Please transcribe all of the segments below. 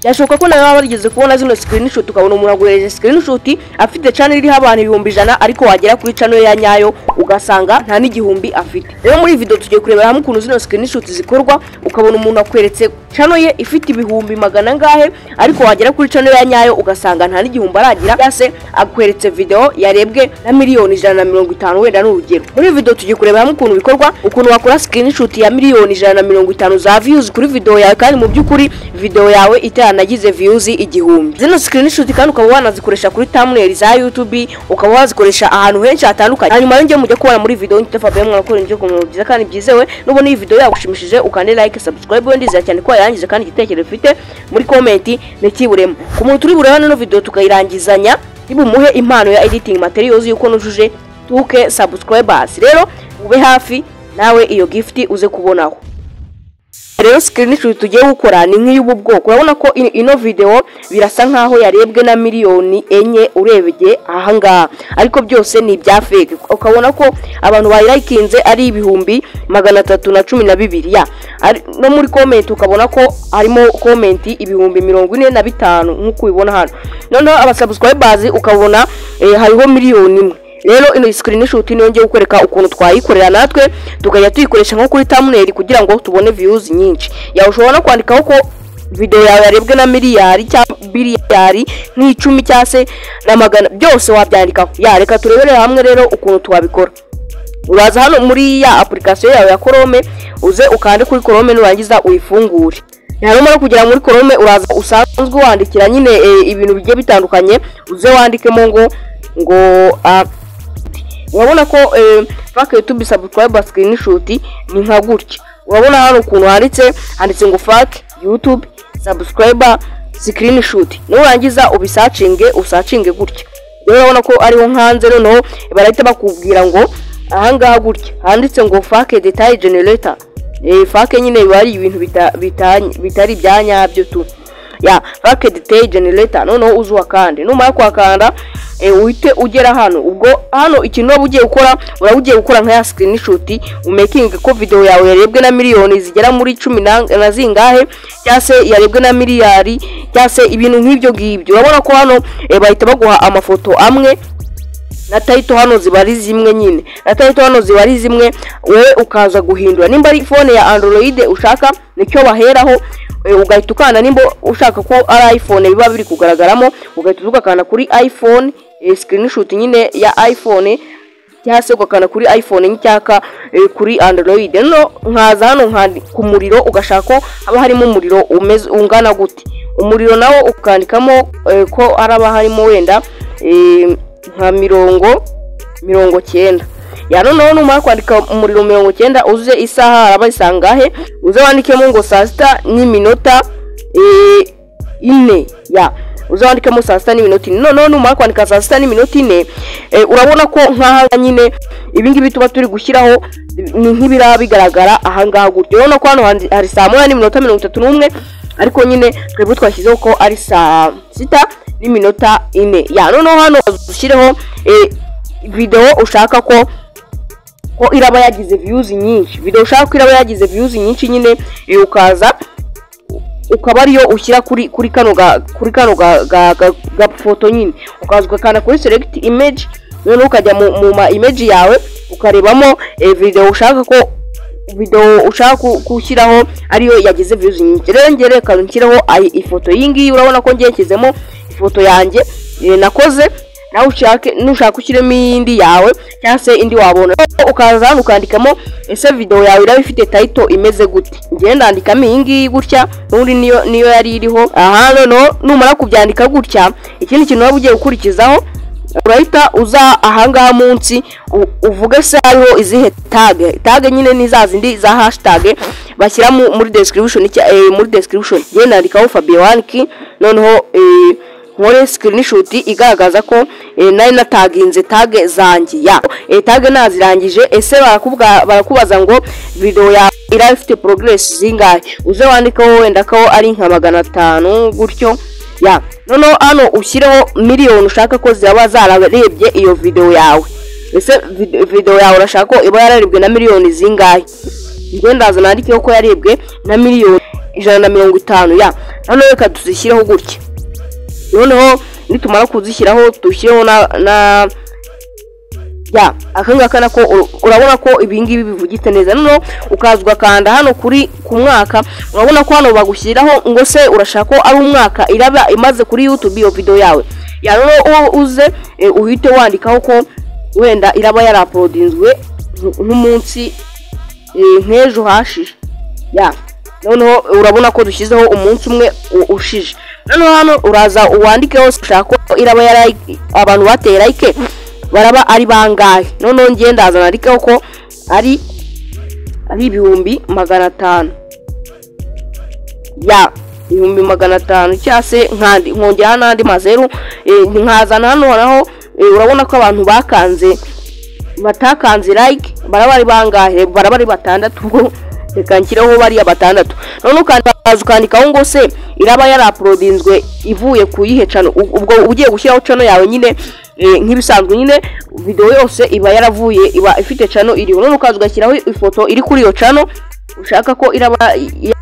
Byashoboka ko nawe waba warigeze kubona zino screenshot, ukabona umuntu aguhereje screenshot afite channel iriho abantu 100,000, ariko wagera kuri channel ya nyayo ugasanga nta n'igihumbi afite. Rero muri iyi video tugiye kurebera hamwe ukuntu zino screenshot zikorwa, ukabona umuntu akweretse channel ye ifite ibihumbi magana angahe, ariko wagera kuri channel ya nyayo ugasanga nta n'igihumbi aragira, cyangwa se akweretse video yarebwe na 150,000,000 wenda ni urugero. Muri iyi video tugiye kurebera hamwe ukuntu bikorwa, ukuntu wakora screenshot ya 150,000,000 za views kuri video yawe, kandi mu by'ukuri video yawe itaranagize views 1000. Zino screenshot kandi ukaba wanazikoresha kuri thumbnail za YouTube, ukaba wazikoresha ahantu henshi hatandukanye. Hanyuma rero mujye kubona muri video nitwa Fabien, mwarakora ibyo ku bintu byiza kandi byizewe. Nubona iyi video yagushimishije ukande like, subscribe, wenda ndizera cyane ko wayirangije, kandi igitekerezo ufite muri comment ntikiburemo. Ku muntu turi burebe ino video tukayirangizanya, nibumuhe impano ya editing materials yuko nujuje 2K subscribers. Rero ube hafi nawe iyo gift uze kubonaho. Rero screenshot tugiye gukora ni nk'iy'ubu bwoko. Urabona ko ino video birasa nkaho yarebwe na 4 miliyoni urebye aha ngaha, ariko byose ni ibya fake. Ukabona ko abantu bayilikinze ari 312,000 ya no muri comment ukabona ko harimo comment 45,000 nk'uko ubibona hano. Noneho aba subscribers ukabona hariho 1 miliyoni. Rero ino screenshot niyo ngiye kukwereka ukuntu twayikorera natwe tukajya tuyikoresha nko kuri thumbnail kugira ngo tubone views nyinshi. Ya, ushobora no kwandikaho ko video yawe yarebwe na miliyari cyangwa biliyari nk'icumi cyangwa se na magana, byose wabyandikaho. Ya, reka turebere hamwe rero ukuntu twabikora. Uraza hano muri ya application yawe ya Chrome, uze ukande kuri Chrome, nurangiza uyifungure. Numara kugera muri Chrome, uraza usanzwe wandikira nyine ibintu bigiye bitandukanye, uze wandikemo ngo urabona ko fake YouTube subscriber screenshot ni nka gutya. Urabona hano ukuntu handitse ngo fake YouTube subscriber screenshot. Nurangiza ubisearchinge, usearchinge gutya. Rero urabona ko ariho nkanze, noneho barahita bakubwira ngo ahangaha gutya handitse ngo fake detail generator. Fake nyine biba ari ibintu bitari ibya nyabyo tu. Ya, fake detail generator, noneho uzuwa kandi numara kwakanda uhite ugera hano. Ubwo hano ikintu waba ugiye gukora, uraba ugiye gukora nka ya screenshot umaking ko video yawe yarebwe na miliyoni zigera muri cumi na zingahe, cyangwa se yarebwe na miliyari, cyangwa se ibintu nk'ibyo ngibyo. Urabona ko hano bahita baguha amafoto amwe na title, hano ziba ari zimwe nyine, na title hano ziba ari zimwe, wowe ukaza guhindura. Nimba ari phone ya Android ushaka, nicyo baheraho, ugahita ukanda. Nimba ushaka ko ari iPhone biba biri kugaragaramo, ugahita ugakanda kuri iPhone, screenshot nyine ya iPhone, cyangwa se ugakanda kuri iPhone n'icyaka kuri Android. No nkaza hano nkandi ku muriro, ugashaka ko haba harimo umuriro umeze ungana gute. Umuriro nawo ukandikamo ko araba harimo wenda nka 90. Ya, noneho numara kwandika umuriro 90, uze isaha araba isangahe, uze wandikemo ngo saa sita n'iminota 4. Ya, uze wandikemo saa sita n'iminota 4. Noneho numara kwandika saa sita n'iminota 4, urabona ko nk'aha nyine ibi ngibi tuba turi gushyiraho ni nk'ibiraba bigaragara ahangaha gutyo. Urabona ko hano hari saa moya n'iminota 31, ariko nyine twebwe twashyizeho ko ari saa sita n'iminota 4. Ya, noneho hano ushyireho video ushaka ko iraba yagize views nyinshi, video ushaka ko iraba yagize views nyinshi nyine, ukaza ukaba ariyo ushyira kuri kano ga foto nyine, ukaza ugakanda kuri select image. Noneho ukajya mu ma image yawe, ukarebamo video ushaka ko gushyiraho ariyo yagize views nyinshi. Rero njye reka nshyireho ifoto iyi ngiyi. Urabona ko ngiye nshyizemo ifoto yanjye nakoze. Nawe ushake, nushaka ushyiremo iyindi yawe cyangwa se indi wabona. Ukaza hano ukandikamo ese video yawe iraba ifite title imeze gute. Ngiye ndandikamo iyi ngiyi gutya, n'ubundi niyo yari iriho aha. Noneho numara kubyandika gutya, ikindi kintu waba ugiye gukurikizaho, urahita uza ahangaha munsi uvuge se hariho izihe tag. Tag nyine ni za zindi za hashtag bashyira muri description, muri description. Ngiye ndandikaho Fabien, noneho nkore screenshot igaragaza ko nari nataginze tag zanjye. Ya, tag nazirangije. Ese barakubaza ngo video yawe iraba ifite progress zingahe? Uze wandikaho wenda ko ari nka 500 gutyo. Ya, noneho hano ushyireho miliyoni ushaka ko zaba zararebye iyo video yawe. Ese video yawe urashaka ko iba yararebwe na miliyoni zingahe? Njye ndaza nandikeho ko yarebwe na miliyoni 150. Ya, noneho reka tuzishyireho gutya. Noneho nitumara kuzishyiraho, dushyireho na ya aka ngaka nako. Urabona ko ibi ngibi bivugitse neza. Noneho ukaza ugakanda hano kuri ku mwaka. Urabona ko hano bagushyiraho ngo: "Se urashaka ko ari umwaka iraba imaze kuri YouTube iyo video yawe?" Ya, noneho uze uhite wandikaho ko wenda iraba yarauploadinzwe nk'umunsi, nk'ejo hashije. Ya, noneho urabona ko dushyizeho umunsi umwe ushije. Noneho hano uraza uwandikeho ushaka ko iraba yara abantu bateye like baraba ari bangahe. Noneho ngiye ndaza nandikeho ko ari 500,000. Ya, 500,000, cyangwa se nkandi nkongeraho n'andi mazeru, nkazana hano naho. Urabona ko abantu bakanze, batakanze like baraba ari bangahe? Baraba ari batandatu. Ubwo reka nshyireho bariya batandatu. None ukaza ukandikaho ngo: "Se iraba yarauploadinzwe ivuye ku yihe channel?" Ubwo ugiye gushyiraho channel yawe nyine, nk'ibisanzwe nyine video yose iba yaravuye, iba ifite channel iriho. None ukaza ugashyiraho ifoto iri kuri iyo channel ushaka ko iraba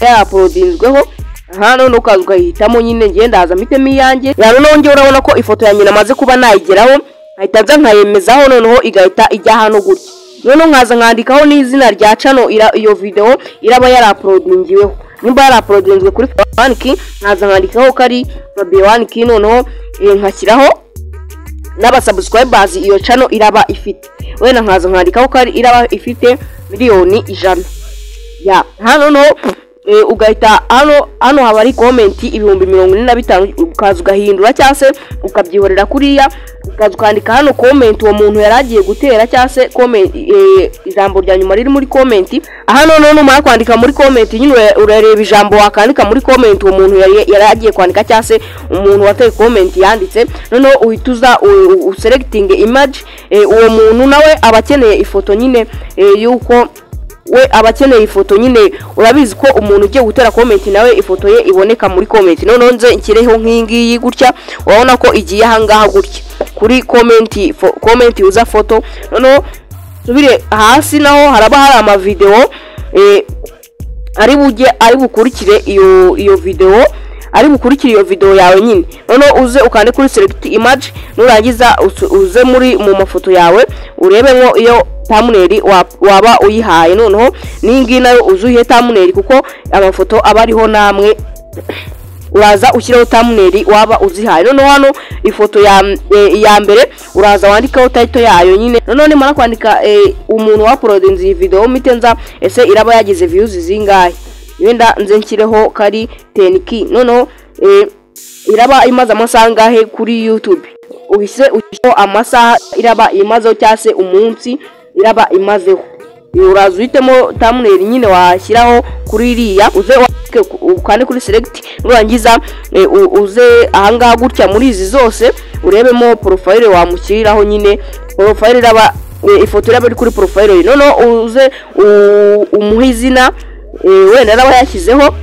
yarauploadinzweho. Aha none ukaza ukayihitamo nyine. Ngiye ndaza mpitemo iyanjye. Ya, noneho njye urabona ko ifoto ya nyina amaze kuba nayigeraho, nkahita nza nkayemezaho, noneho igahita ijya hano gutya. Noneho nkaza nkandikaho n'izina rya channel iyo video iraba yarauploadingiweho. Nimba yarauploadinzwe kuri Fabian, nkaza nkandikaho ko ari Fabian. Noneho nkashyiraho n'abasubscribers iyo channel iraba ifite. Wenda nkaza nkandikaho ko ari iraba ifite 100,000,000. Ya, hano no ugahita hano haba ari comment 45,000. Ukaza ugahindura cyangwa se ukabyihorera kuriya. Ukaza ukandika hano comment uwo muntu yari agiye gutera, cyangwa se comment, ijambo rya nyuma riri muri comment. Aha noneho numara kwandika muri comment nyine, urareba ijambo wakandika muri comment uwo muntu yari agiye kwandika, cyangwa se umuntu wateye comment yanditse. Noneho uhita uza uselecting image. Uwo muntu nawe aba akeneye ifoto nyine, yuko we aba akeneye ifoto nyine. Urabizi ko umuntu ugiye gutera comment nawe ifoto ye iboneka muri comment. Noneho nze nshyireho nk'iyi ngiyi gutya. Urabona ko igiye ahangaha gutya kuri comment, comment uza photo. Noneho subire hasi, naho haraba hari amavideo ari bujye, ari bukurikire iyo video, ari bukurikire iyo video yawe nyine. Noneho uze ukande kuri select image. Nurangiza uze muri mu mafoto yawe, urebemo iyo thumbnail waba uyihaye. Noneho n'iyi ngiyi nayo uze uyihe thumbnail, kuko amafoto aba ariho namwe. Uraza ushyireho thumbnail waba uzihaye. Noneho hano ifoto ya mbere uraza wandikaho title yayo nyine. Noneho nimara kwandika umuntu wauploadinze iyi video, mpite nza: ese iraba yagize views zingahe? Wenda nze nshyireho kari 10K. Noneho iraba imaze amasaha angahe kuri YouTube? Uhise ushyiraho amasaha iraba imazeho, cyangwa se umunsi iraba imazeho. Uraza uhitemo thumbnail nyine washyiraho kuri iriya, uze ukande kuri select. Nurangiza uze ahangaha gutya muri izi zose, urebemo profile wamushyiriraho nyine, profile iraba, ifoto iraba iri kuri profile ye. Noneho uze umuhe izina, wenda araba yashyizeho,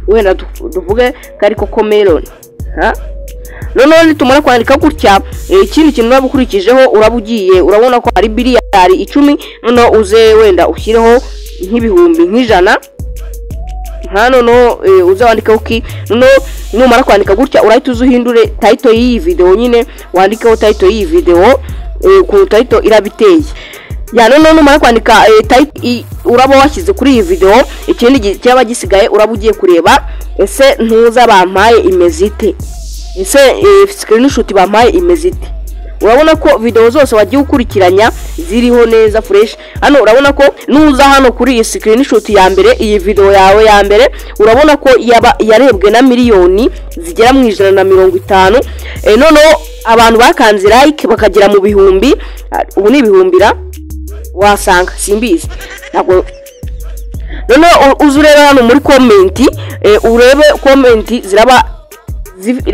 wenda tuvuge ko ari Cocomelon. Ha? Noneho nitumara kwandika gutya, ikindi kintu uraba ukurikijeho, uraba ugiye, urabona ko ari 10 billion. Noneho uze wenda ushyireho nk'ibihumbi nk'ijana nka. Noneho uze wandikeho ki. Noneho numara kwandika gutya, urahita uza uhindure title y'iyi video nyine, wandikeho title y'iyi video, ukuntu title iraba iteye. Ya, noneho numara kwandika title uraba washyize kuri iyi video, ikindi cyaba gisigaye, uraba ugiye kureba: ese ntuza bampaye imeze ite? Ese screenshot bampaye imeze ite? Urabona ko video zose wagiye ukurikiranya ziriho neza fresh. Hano urabona ko nuza hano kuri iyi screenshot ya mbere, iyi video yawe ya mbere, urabona ko yaba yarebwe na 150 miliyoni. Noneho abantu bakanze like bakagera mu bihumbi, ubu ni ibihumbira wasanga, simbizi ntabwo. Noneho uze urebe hano muri comment, urebe comment ziraba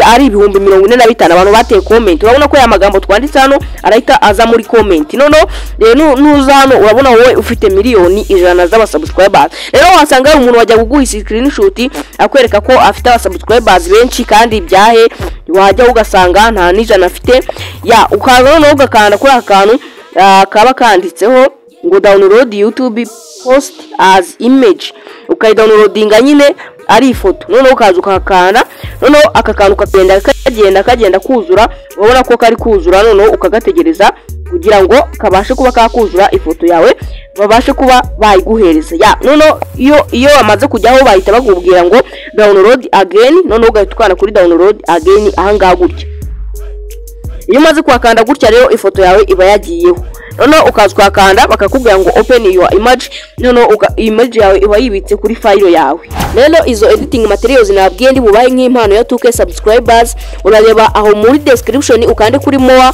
ari 45,000 abantu bateye comment. Urabona ko ya magambo twanditse hano arahita aza muri comment. Noneho nuza hano, urabona wowe ufite 100,000,000 z'abasubscribers. Rero wasanga hari umuntu wajya kuguha screenshot akwereka ko afite abasubscribers benshi, kandi byahe wajya ugasanga nta n'ijana afite. Ya, ukaza noneho ugakanda kuri aka kantu kaba kanditseho ngo "Download YouTube post as image", ukayidownloadinga nyine. Ari ifoto. Noneho ukaza ukahakanda, noneho aka kantu kagenda kagenda kagenda kuzura. Urabona ko kari kuzura. Noneho ukagategereza kugira ngo kabashe kuba kakuzura, ifoto yawe babashe kuba bayiguhereza. Ya, noneho iyo bamaze kujyaho, bahita bakubwira ngo "Download again". Noneho ugahita ukanda kuri "Download again" ahangaha gutya. Iyo umaze kuhakanda gutya rero, ifoto yawe iba yagiyeho. Noneho ukaza ukahakanda, bakakubwira ngo "Open your image". Noneho image yawe iba yibitse kuri file yawe. Rero izo editing materials nabwiye ndi bubahe nk'impano ya 2K subscribers, urareba aho muri description, ukande kuri more,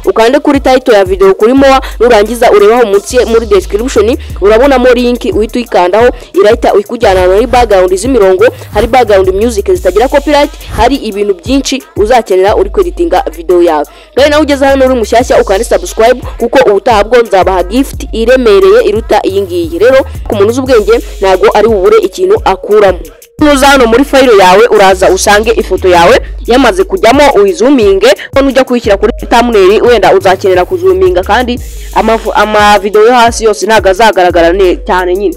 ukande kuri title ya video kuri more. Nurangiza ureba aho munsi muri description, urabonamo link, uhita uyikandaho, irahita ikujyana ahantu hari background z'imirongo, hari background music zitagira copyright, hari ibintu byinshi uzakenera uri kweditinga video yawe. Kandi nawe ugeze hano uri mushyashya, ukande subscribe, kuko ubutaha bwo nzabaha gift iremereye iruta iyi ngiyi. Rero ku muntu uzi ubwenge ntabwo ari bubure ikintu akuramo. Nuza hano muri file yawe, uraza usange ifoto yawe yamaze kujyamo, uyizuminge. Nujya kuyishyira kuri thumbnail, wenda uzakenera kuzuminga, kandi amavideo yo hasi yose ntabwo azagaragara cyane nyine.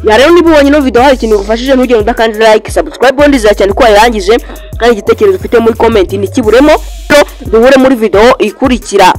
Ya, rero niba ubonye ino video hari ikintu igufashije, ntugende udakanda like, subscribe. Ndizera cyane ko wayirangije, kandi igitekerezo ufite muri comment ntikiburemo. Duhure muri video ikurikira.